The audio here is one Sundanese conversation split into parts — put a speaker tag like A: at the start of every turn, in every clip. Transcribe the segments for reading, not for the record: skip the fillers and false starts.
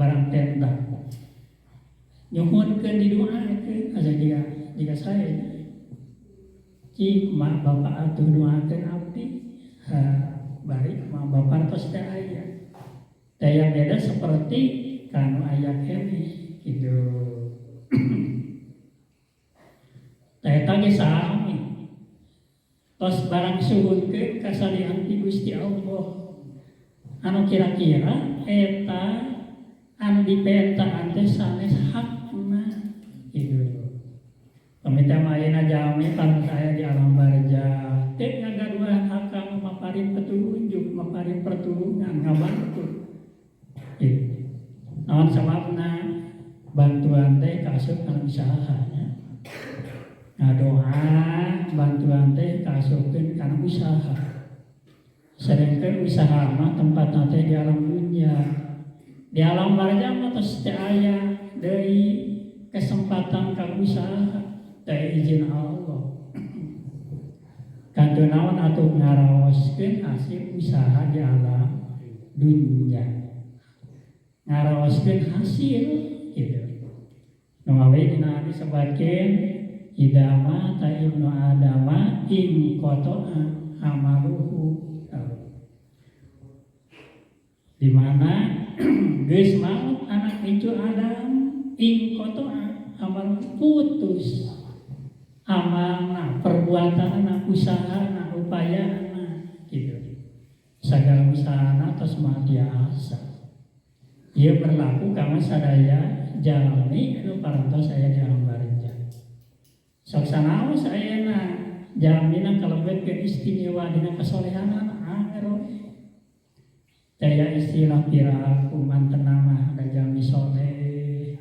A: Barang tenda nyuhunkeun didoakeun asa jiga jiga saya cik mak bapak atuh doakeun abdi. Ha, bari mak bapak tos teh aya daya beda seperti kanu aya keneh gitu. Eta ge sami tos barang suhunkeun kasalihan ti Gusti Allah anu kira-kira eta anu dipentaan teh sanes hakna gitu. Pamita mah ayeuna jalmi pan saya di alam barzah teu ngagaduhan hak kanggo maparin petunjuk, maparin pertulungan, ngabantu gitu. Naon sababna bantuan teh kaasup kana usaha nya. Ngadoa bantuan teh kaasupkeun kana usaha. Sedangkan usaha mah tempatna teh di alam dunia. Di alam barzah mah tos teu aya deui kesempatan ka usaha teh izin Allah. Kantu naon atuh ngaraoskeun hasil usaha di alam dunia. Ngaraoskeun hasil gitu. Nu we dina hadis sebatkeun idza mata ibnu adama in qata'a amaluhu. Di mana geus maut anak incu Adam in qata'a amal putus amalna, perbuatanna, usahana, upayana gitu. Segala usahana tos mah biasa. Ieu berlaku kanggo sadaya jalmi anu parantos aya di alam barzah. Sok sanaos ayeuna jalmina kalebetkeun istimewa dina kasolehanana anger we. Daya istilah piraku manten mah da jalmi soleh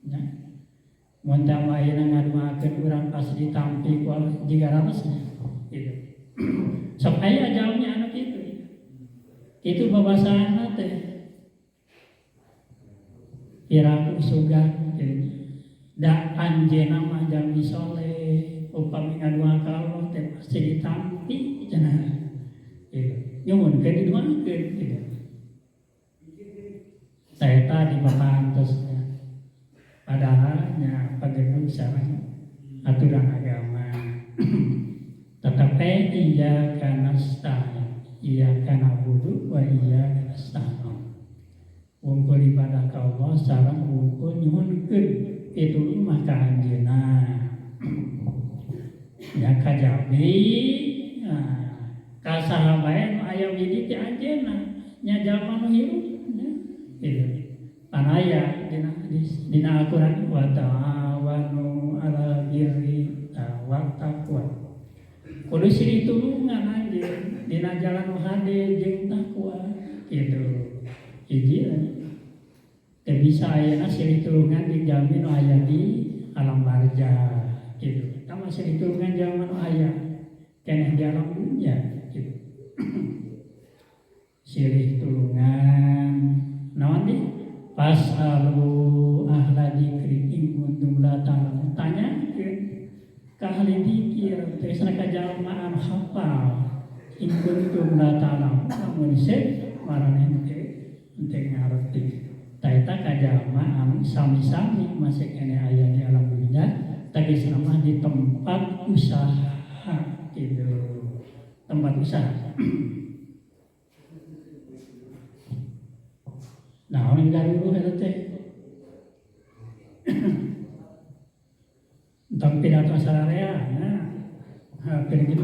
A: nya. Mun teh mah ayeuna ngadoakeun urang pasti ditampi ku Allah jiga raosna gitu. Sok aya jalmi anu kitu. Itu babasaanna teh. Piraku sugan gitu. Da anjeunna mah jalmi soleh upami ngadoa ka Allah teh pasti ditampi cenah. Gitu. Nyuhunkeun didoakeun gitu. Eta dipapantes padahal nya pagendung sareng aturan agama. Tetapi iyyaka nasta'in, iyyaka na'budu wa iyyaka nasta'in. Wungkul ibadah ka Allah sareng wungkul nyuhunkeun pitulung mah ka anjeunna. Ya kajabi nah, ka saha bae nu aya widi ti anjeunna nya jalma nu hirup nya gitu. Pan aya dina hadis dina Al-Qur'an wa ta'awanu 'alal birri wat taqwa. Kudu silih tulungan anjeun dina jalan nu hade jeung takwa gitu. Hiji teu bisa ayeuna silih tulungan jeung jalmi nu aya di alam barzah gitu. Eta mah silih tulungan jalma nu aya keneh di alam dunia gitu. Silih tulungan naon di fas'alu ahla dzikri in kuntum la ta'lamun. Tanyakeun ka ahli dzikir teh ka jalma anu hafal in kuntum la ta'lamun lamun seuk maraneh teu ngarti. Ta eta ka jalma anu sami-sami masih keneh aya di alam dunia tegasna mah di tempat usaha gitu. Tempat usaha. Nah, orang garuruh eta teh. Entong pidato sararea nah. Ha, gitu.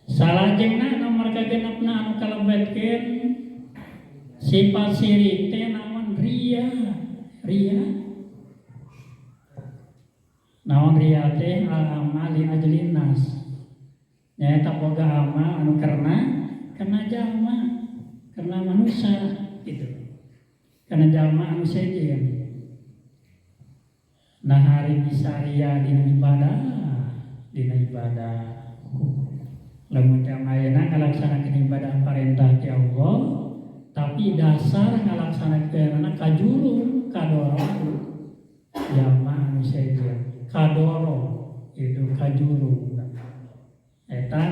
A: Salajengna nomor kagenepna anu kalebetkeun sifat sirik teh naon ria. Ria. Naon ria teh al amali ajlin nas. Nyaeta boga amal anu karena jalma, karena manusia gitu. Karena jalma anu sejen. Nah hari bisa ria dina ibadah, dina ibadah. Lamun teh ayeuna ngalaksanakeun ibadah parentah ti Allah, tapi dasar ngalaksanakeunana kajurung kadorong jalma anu sejen, kadorong itu kajurung. Eta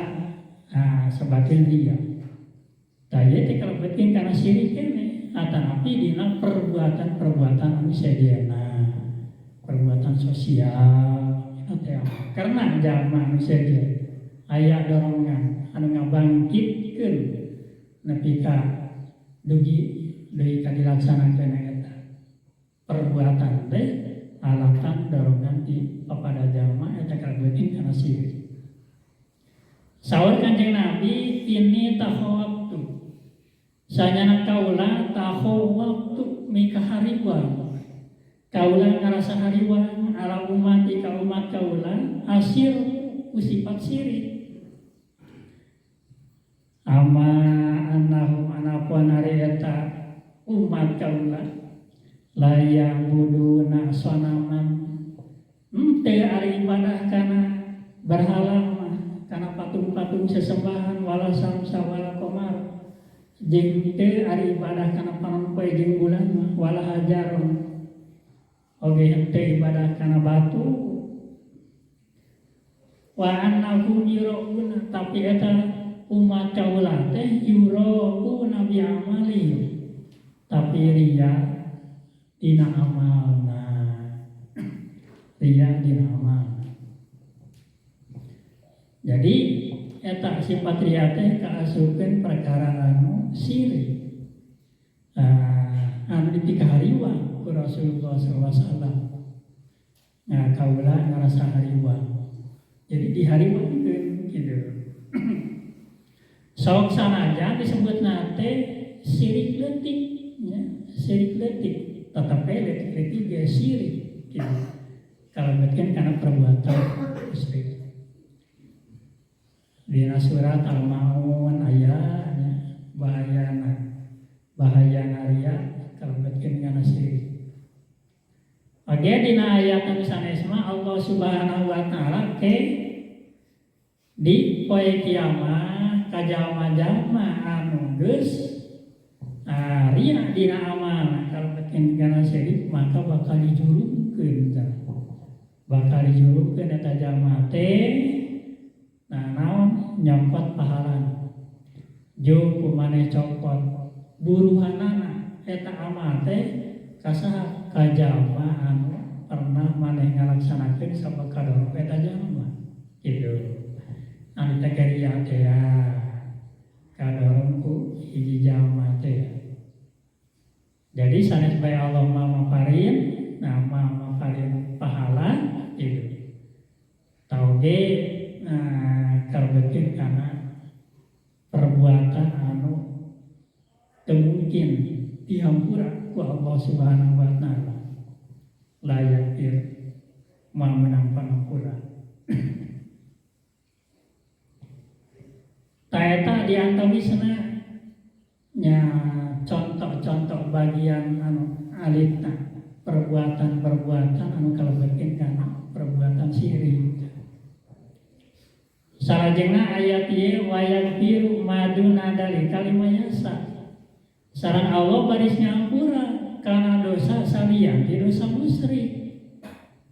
A: nah, sebagai ria. Tah ieu teh kalebet kalebetkeun kana syirik keneh, atanapi dina perbuatan-perbuatan anu sejenna, perbuatan sosial itu teh. Karena jalma anu sejen aya dorongan anu ngabangkitkeun nepi ka dugi deui ka dilaksanakeun eta perbuatan teh, alatan dorongan di papada jalma eta kalebetkeun kana syirik. Saur Kanjeng Nabi, "Inni takhawwaftu," sanyana kaula, takhawwaftu mikahariwang, kaula ngarasa hariwang, ala ummati ka umat kaula, asy-syirka ku sifat syirik. Amma annahum anapun ari eta umat kaula, la ya'buduna sonaman, henteu ari ibadah kana berhala mah, kana patung-patung sesembahan, wala syamsa wala qamar, jeung teu ari ibadah kana panon poe jeung bulan mah, wala hajaron, oge henteu ibadah kana batu, wa annahum yura'una, tapi eta umat kaula teh yura'una bi amali, tapi ria dina amalna, ria dina amalna. Jadi eta sifat ria teh kaasupkeun perkara anu syirik, anu dipikahariwang ku Rasulullah SAW. Nah, kaula ngarasa hariwang, jadi dihariwangkeun gitu. Sok sanajan disebut nate syirik leutik ya, syirik leutik, tetap leutik leutik ge syirik gitu, kalebetkeun kana perbuatan musyrik. Dina surat Al-Maun aya nya bahayana, bahayana ria kalebetkeun kana syirik. Oge dina ayat anu sanes mah Allah Subhanahu wa taala ke di poe kiamat ka jalma-jalma anu geus ria dina amal kalebetkeun kana syirik, maka bakal dijurungkeun, bakal dijurungkeun eta jalma teh. Nah, naon nyokot pahalana, jo ku maneh cokot buruhanana eta amal teh ka saha? Ka jalma anu pernah maneh ngalaksanakeun sabab kadorong eta jalma gitu, anu teh ria teh ya kadorong ku hiji jalma teh. Jadi sanes bae Allah mah maparin, nah, mah maparin pahala gitu, tauge nah kalebetkeun kana perbuatan anu teu mungkin dihampura ku Allah Subhanahu wa taala, layak ieu moal meunang pangampura. Tah, eta diantawisna nya contoh-contoh bagian anu alitna perbuatan-perbuatan anu kalebetkeun kana perbuatan syirik. Salajengna ayat ieu, wa yaghfiru ma duna dzalika liman yasya. Sareng Allah baris ngampura kana dosa salian ti dosa musyrik.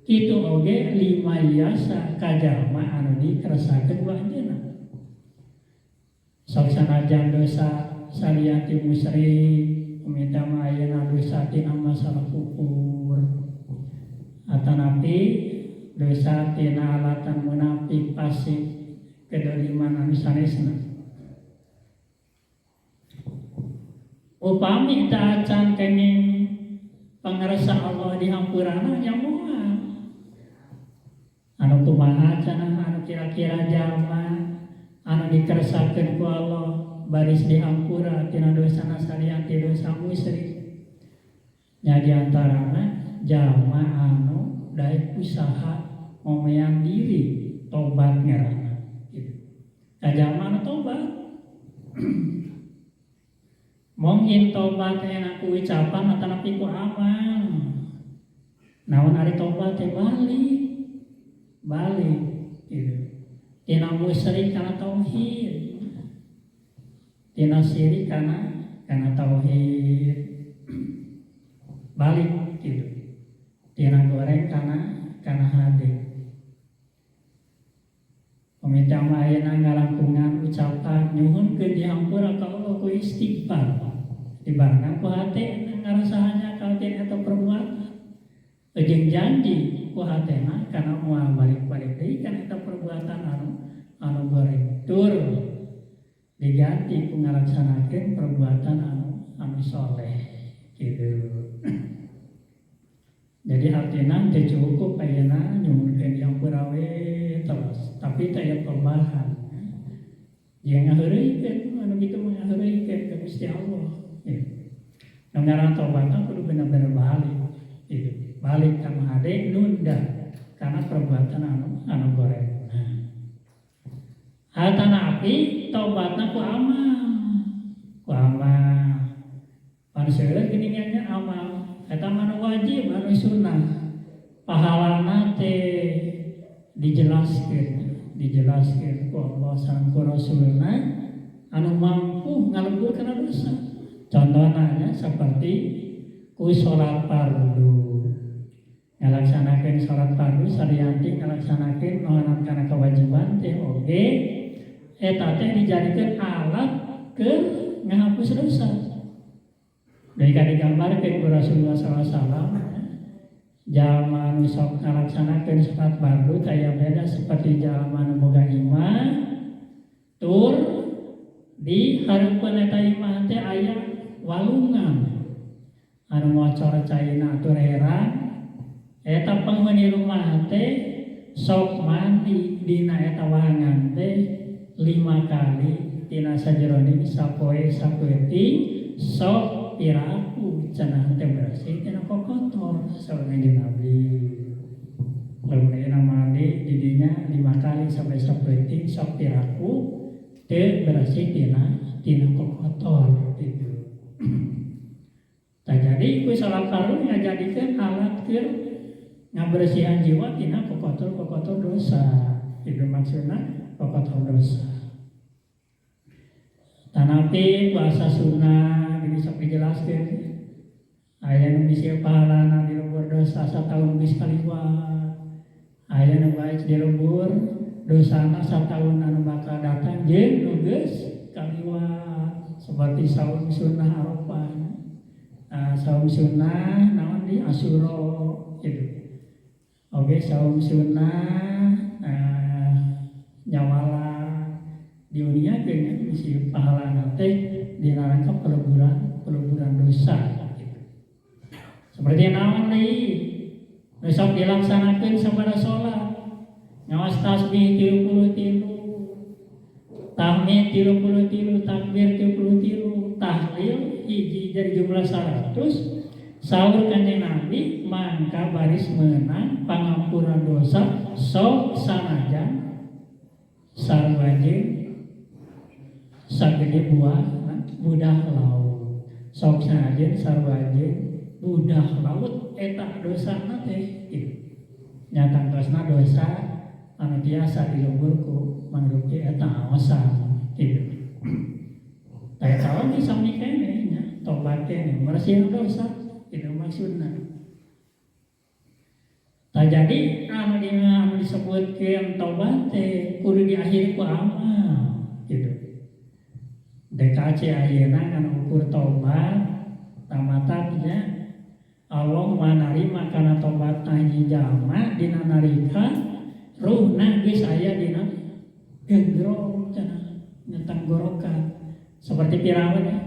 A: Kitu oge liman yasya ka jalma anu dikeresakeun ku anjeunna. Sok sanajan dosa salian ti musyrik, upamina mah ayeuna dosa tina masalah kufur, atanapi dosa tina alatan munafik, fasik, kedoliman anu sanesna. Upami teu acan kenging pangarsa Allah dihampurana nya moal. Anu kumaha cenah anu kira-kira jalma anu dikeresakeun ku Allah baris dihampura tina dosana salian ti dosa musyrik? Nya diantarana jalma anu daek usaha ngomean diri, tobat ngaranna gitu. Ka jalma anu tobat, mungkin tobat enak ku ucapan atanapi ku amal. Naon ari tobat teh? Balik, balik gitu tina musyrik kana tauhid, tina syirik kana tauhid, balik gitu tina goreng kana hade. Pamita mah ayeuna ngalangkungan ucapan nyuhunkeun dihampura ka Allah ku istighfar. Dibarengan ku hate ngarasa hanjakal tina eta perbuatan. Jeung janji ku hatena kana moal balik-balik deui kana eta perbuatan anu anu goreng. Tur diganti ku ngalaksanakeun perbuatan anu anu soleh gitu. Jadi artinya teu cukup ayeuna nyuhunkeun dihampura we terus, tapi teu aya perubahan. Jeung ngaheureuykeun anu kitu mah, ngaheureuykeun ka Gusti Allah gitu. Nu ngaran tobat mah kudu bener-bener balik gitu. Balik ka nu hade, nunda karena perbuatan anu anu goreng. Nah, atanapi tobatna ku amal. Ku amal. Pan seueur geuningan nya amal. Eta mah anu wajib, anu sunnah. Pahalana teh dijelaskeun, dijelaskeun ku Allah sareng ku Rasulna anu mampu ngalebur kana dosa. Contohna nya seperti ku salat fardu. Ngalaksanakeun salat fardu salianti ngalaksanakeun nohonan kana kewajiban teh oge eta teh dijadikeun alat keur ngahapus dosa. Dari digambarkeun ku Rasulullah SAW, jalma nu sok ngalaksanakeun salat fardu taya beda seperti jalma nu boga imah, tur di hareupeun eta imah teh aya walungan anu ngocor caina tur herang. Eta penghuni rumah teh sok mandi dina eta wahangan teh 5 kali tina sajeroning sapoe sapeuting, sok piraku cenah teh bersih tina kokotor. Saur Kanjeng Nabi, lamun ayeuna mandi di dinya 5 kali sampai sapeuting, sok piraku teu bersih tina tina kokotor gitu. Tah, jadi ku salat fardu ngajadikeun alat keur ngabersihan jiwa tina kokotor-kokotor dosa. Itu maksudna kokotor dosa. Tanapi puasa sunnah jadi sok dijelaskeun. Aya nu bisi pahalana dilebur dosa sataun geus kaliwat. Aya nu bae dilebur dosana sataun anu bakal datang jeung nu geus kaliwat, seperti saum sunnah Arafah. Nah, saum sunnah naon di Asyura gitu. Oke, saum sunnah nyawala diuniakeun nya bisi pahalana teh dina rangka peleburan peleburan dosa gitu. Seperti naon deui nu sok dilaksanakeun sabada salat, ngaos tasbih 33, tahmid 33, takbir 33, tahlil hiji, jadi jumlah 100. Saur Kanjeng Nabi, mangka baris menang pangampuran dosa sok sanajan sarua jeung sagede buah budah laut, sok sanajan sarua jeung budah laut eta dosana teh gitu. Nya tangtosna dosa anu tiasa dilebur ku mangrupi eta aosan gitu. Tah, eta oge sami keneh nya, tobat keneh mersihan dosa itu maksudna. Tah, jadi anu di anu disebutkeun tobat teh kudu diakhiri ku amal gitu. DKC ayeuna ngan ukur tobat tamataknya Allah manarima kana tobat hiji jalma dina nalika ruhna geus aya dina genggrong cenah, nya tenggorokan, seperti Firaun ya.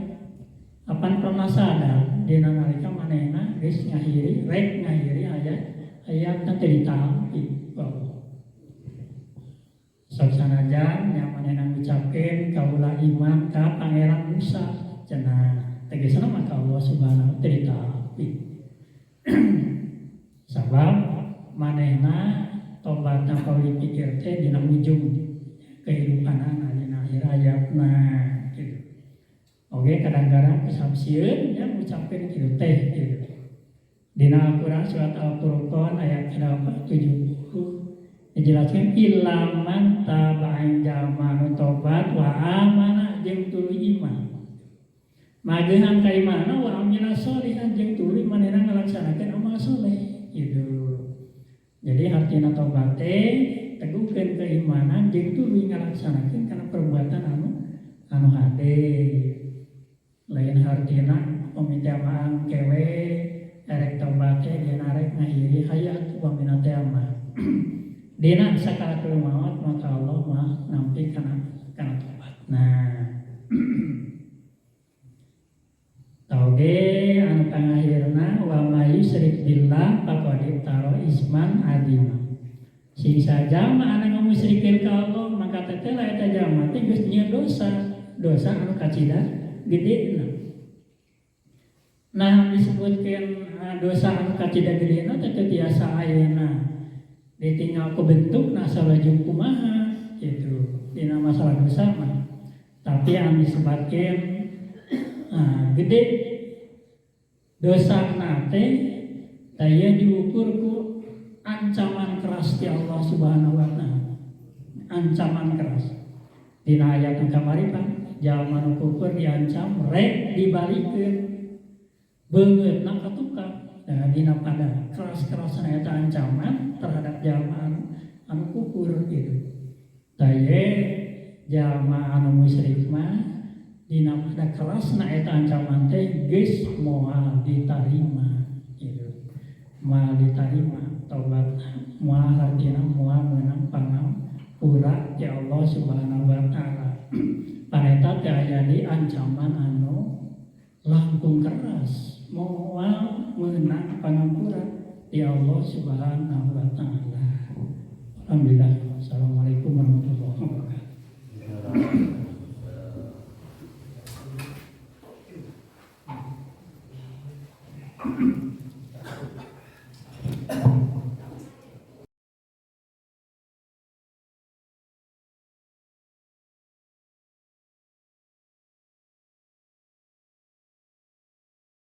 A: Apan pernah sadar dina nalika manehna geus ngakhiri, rek ngakhiri ayat ayat teh ditampi ku Allah. Sok sanajan yang manehna ngucapkeun kaula iman ka Pangeran Musa cenah, tegasna mah ka Allah Subhanahu wa taala ditampi, sabab manehna tobatna kalau dipikir teh dina ujung kehidupan, dina akhir hayatna gitu. Oke, kadang-kadang kesapsieun ya ngucapkeun kitu teh gitu. Dina Al-Qur'an surat Al-Furqan ayat berapa? 70 dijelaskan illa man taba, jalma nu tobat, wa amana jeung tuluy iman. Mageuhan kaimanan, wa amila sholihan jeung tuluy manehna ngalaksanakeun amal soleh gitu. Jadi artina tobat teh teguhkeun keimanan jeung tuluy ngalaksanakeun kana perbuatan anu anu hade. Lain hartina Anu kewe erek tobat teh dina rek ngakhiri hayat wa minate mah dina sakaratul maut, maka Allah mah nampi kana tobat. Nah, tauge anu pangahirna, wa may yusyrik billah faqad iftara isman azima. Sing sajama anu ngamusyrikeun ka Allah, maka teteh eta jalma teh geus nyieun dosa, dosa anu kacida gedena. Nah, disebutkan dosa anu kacida gedena teh teu tiasa ayeuna ditinggal ku bentuk nah salajeng kumaha gitu dina masalah dosa mah. Tapi yang disebutkan gede dosa nate daya diukur ku ancaman keras di Allah Subhanahu wa Ta'ala. Ancaman keras dina ayat yang kamari pan jalma nu kufur diancam rek dibalikeun beungeutna ka tukang. Nah, dina pada keras-kerasan eta ancaman terhadap jalma anu kufur gitu. Taye jalma anu musyrik mah dina pada kerasna eta ancaman teh geus moal ditarima gitu. Moal ditarima tobat, moal, artinya moal meunang pangampura ti Allah Subhanahu wa Ta'ala. Paneta teh aya di ancaman anu langkung keras, moal meunang pangampura ti Allah Subhanahu wa Ta'ala. Alhamdulillah. Assalamualaikum warahmatullahi wabarakatuh.